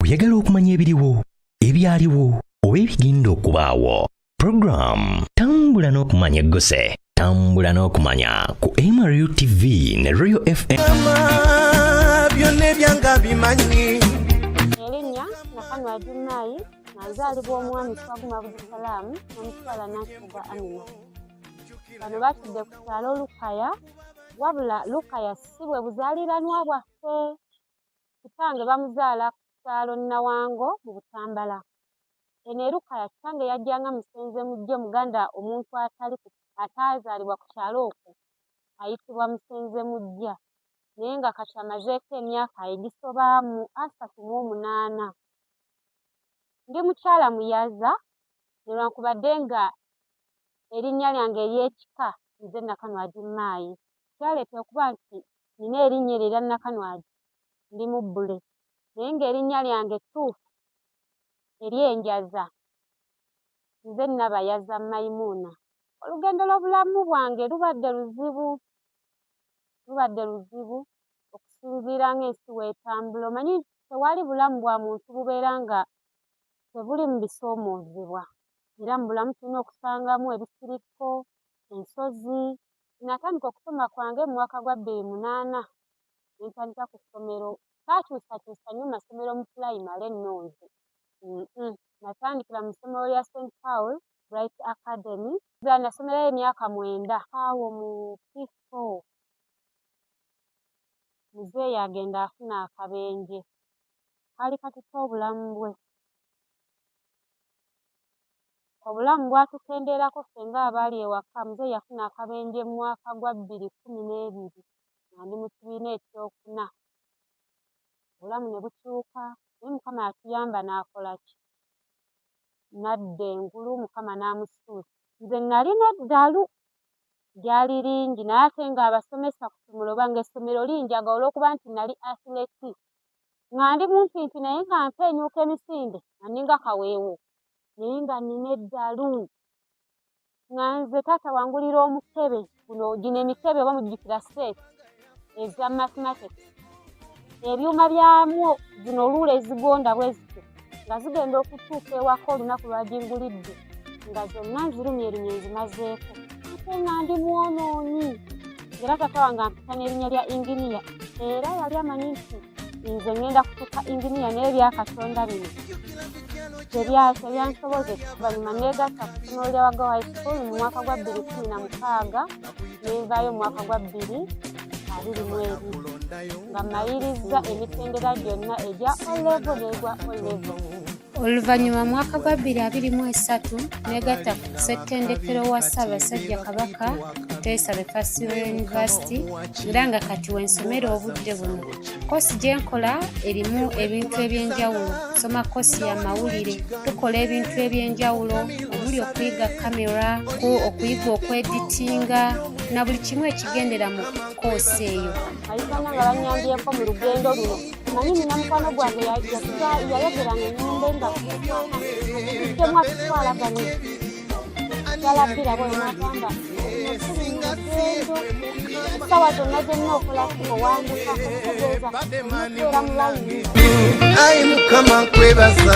Oyagala okumanya ebiriwo, ebyaliwo oba ebigenda okubaawo? Program Tambula n'Okumanya egguse. Tambula n'Okumanya ku MRU TV ne Royal FM. Byonna ebyanga bimanyi. Erinnya Nakanwagi Maayi, nga nzaalibwa omwami Twaguma Budisalaamu n'omukyala Nansubuga Amina. Bano batudde ku kyalo Lukaya, wabula Lukaya si bwe buzaaliranwa bwaffe. Kitange bamuzaala ku kyalo Nawango mu Butambala. Eno e Lukaya kitange yajjanga musenze mujje Muganda. Omuntu atali ataazaalibwa ku kyalo okwo ayitibwa musenze mujja, naye nga kati amazeeko emyaka egisoba mu 38. Ndi mukyala muyaza, newankubadde nga erinnya lyange ery'ekika nze Nakanwagi Maayi. Kyaleeta okuba nti nina erinnya eryo erya Nakanwagi, ndi mubbule, naye ng'erinnya lyange ettuufu ery'enjaza nze Nabayaza Mayimuuna. Olugendo lw'obulamu bwange lubadde luzibu, lubadde luzibu okusinziira ng'ensi weetambula. Omanyi tewali bulamu bwa muntu bubeera nga tebuli mu bisoomoozebwa, era mu bulamu tulina okusangamu ebisirikko, ensozi. Natandika okusoma kwange mu mwaka gwa 2008, ne ntandika ku ssomero. Saakyusakyusa nnyo masomero mu pulayimale nno nze. Natandikira mu ssomero lya St Paul Bright Academy, nasomerayo emyaka 9. Awo mu P4 muzeeyi agenda afuna akabenje kaali katutte obulamu bwe. Obulamu bwatukendeerako ffe ng'abaali ewaka. Muzeeyi yafuna akabenje mu mwaka gwa 2012 nga ndi mu kibiina ekyokuna. Obulamu ne bukyuka, naye Mukama yatuyamba n'akola ki? N'adda engulu, Mukama n'amusuusa. Nze nalina eddalu, lyali lingi, naye ate ng'abasomesa ku ssomero oba ng'essomero linjaga olw'okuba nti nali athlete, nga ndi mumpimpi naye nga mpenyuuka emisinde nga nninga kaweewo, naye nga nnina eddalu. Nga nze taata wangulira omukebe guno, gino emikebe oba mujjukira set eza mathematics, ebyuma byamwo zino oluula ezigonda bwe zityo, nga zigenda okutuuka ewaka olunaku lwagingulidde nga zonna nzirumyerumye nzimazeeko, ate nga ndi mwonoonyi. Era taata wange ampita n'erinnya lya inginiya, era yali amanyi nti nze ŋŋenda kutuuka inginiya, naye ebyakatonda bino tebyansobozesa. Oluvannyuma neegatta ku ssomero lya Wago High School mu mwaka gwa 2016, nenvaayo mu mwaka gwa 2022 nga mmaliriza emitendera gyonna egya O level n'egwa O level. Oluvannyuma mu mwaka gwa 2023 negatta ku ssettendekero wa Ssaabasajja Kabaka Muteesa the First University, era nga kati wensomera obudde buno. Kosi gye nkola erimu ebintu ebyenjawulo. Nsoma kosi ya mawulire. Tukola ebintu ebyenjawulo omuli okuyiga kamera, okuyiga okweditinga na buli kimu ekigendera mu koosi eyo. Ayisanga nga banyambyeko mu lugendo luno. Manyi nina mukwano gwange yayogeranga ennyumba nga tutemu atutwalaganye yalabira bwe nagamba lugendo essaawa zonna zonna okola owanduka okutegeeza okubeera mu layini. Ayi Mukama, nkwebaza.